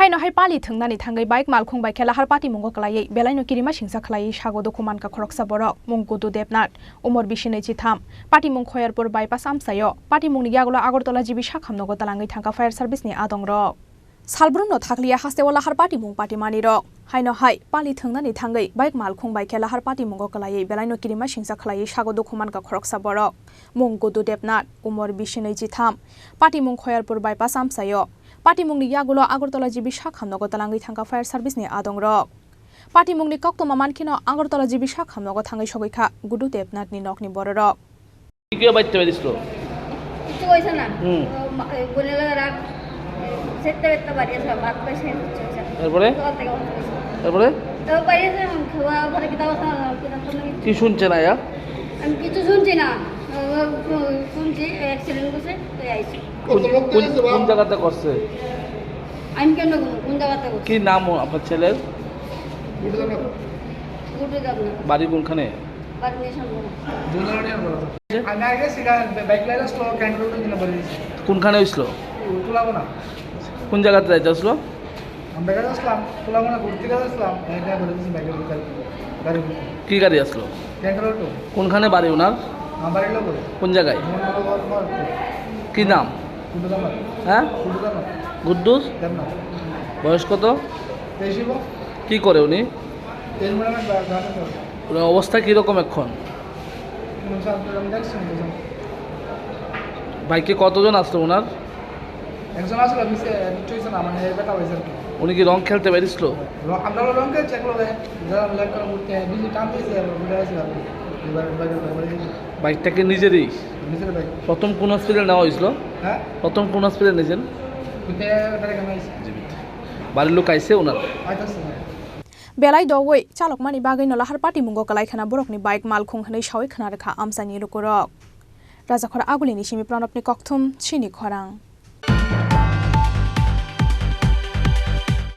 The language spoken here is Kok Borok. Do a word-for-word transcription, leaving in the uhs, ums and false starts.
Haino hai pali thwngnani thangwi bike malkhung bai khe lahar patimungo kwlaiwi belaino kirima singsa khlaiwi sago dukhu mankha khoroksa borok, mung Gudu Debnath, umor bisi nwi chitham, patimung Khoyarpur bypass amchaio, patimungni yagulo Agartala G B sakham nogo twlangwi thangkha fire service ni adongrok. Salbrumno thakliya hasteo lahar patimung patimani rok. Haino hai pali thwngnani thangwi bike malkhung bai khe lahar patimungo kwlaiwi belaino kirima singsa khlaiwi sago dukhu mankha khoroksa borok, mung Gudu Debnath, umor bisi nwi chitham, patimung Khoyarpur bypass amchaio, patimungni yagulo Agartala G B sakham nogo twlangwi thangkha fire service ni adongrok. Patimungni koktwma mankheno Agartala G B sakham nogo thangwi sogwi kha Gudu Debnath ni nokni bororok. কি কিয় বাড়িতে বেরিয়েছিল? কিচ্ছু কইছে না। হুম। ও মা-, এ, বোনের লগে রাগ, এ, সেটটা বেটটা বাড়ি আছে, ভাত পাইছে, কিচ্ছু কইছে না। এরপরে? দোকান থেকে ভাত পাইছে। এরপরে? তো বাড়ি আছে, খাওয়া, ঘরে কিতা কথা, কিতা কথা কি শুনছেন আয়া? আমি কিছু শুনছি না। ও, ও, শুনছি, অ্যাক্সিডেন্ট করছে, তো আইছি। কোন, কোন, কোন জায়গাতে করছে? আমি কেন কোন, কোন জায়গাতে করছে? কি নাম ও আপনার ছেলের? গুড্ডু দেবনাথ। বাড়ি কোনখানে? আমি আগে সিগা বাইক লাইন আসলো, ক্যান্টন রোডে কিনা বলে দিছি। কোনখানে হইছিল? তুলাবো না। কোন জায়গাতে যাইতে আসলো? আমরা কাছে আসলাম, তুলাবো না, ঘুরতে কাছে আসলাম, বাইক নিয়ে বলে দিছি, বাইকের ভিতরে, গাড়ির ভিতরে। কি গাড়ি আসলো? Canton road. কোনখানে বাড়ি ওনার? আমার বাড়ির লোক। কোন জায়গায়? মনোহর মোড়। কি নাম? গুড্ডু দেবনাথ। হ্যাঁ? গুড্ডু দেবনাথ। গুড্ডু? দেবনাথ। বয়স কত? তেইশ হইব। কি করে উনি? তেইশ মনে হয় বা-, গাড়ি করে। ওনার অবস্থা কিরকম এখন? এখন স্যার, আমি দেখছি না, বুঝলাম। বাইকে কতজন আসলো ওনার? একজন আসলো, মিসে, মিস হয়েছে না, মানে, বেটা হয়েছে আর কি। উনি কি রং খেলতে বেরিয়েছিল? র-, আমরা হলো রং খেলছি এক লগে, যারা লেট করে ঘুরতে, বিজি টান দিয়েছে, আর ঘুরে আসে আর কি। এবার, এবার, এবার, এবার এই বাইকটা কি নিজেরই? নিজের বাইক। প্রথম কোন হসপিটালে নেওয়া হয়েছিল? হ্যাঁ? প্রথম কোন হসপিটালে নিয়েছেন? ওইটা, ওটার এখানে হয়েছে। জি, জি। বাড়ির লোক আইছে ওনার? আইতাছে না। Belai dogwi chalokmani bagwino lahar patimungo kwlai khna borokni bike malkhung hwnwi sawi khna rwkha amchaini lukurok. Rajakhor Agulini simi Pranobni kokthum chini khorang.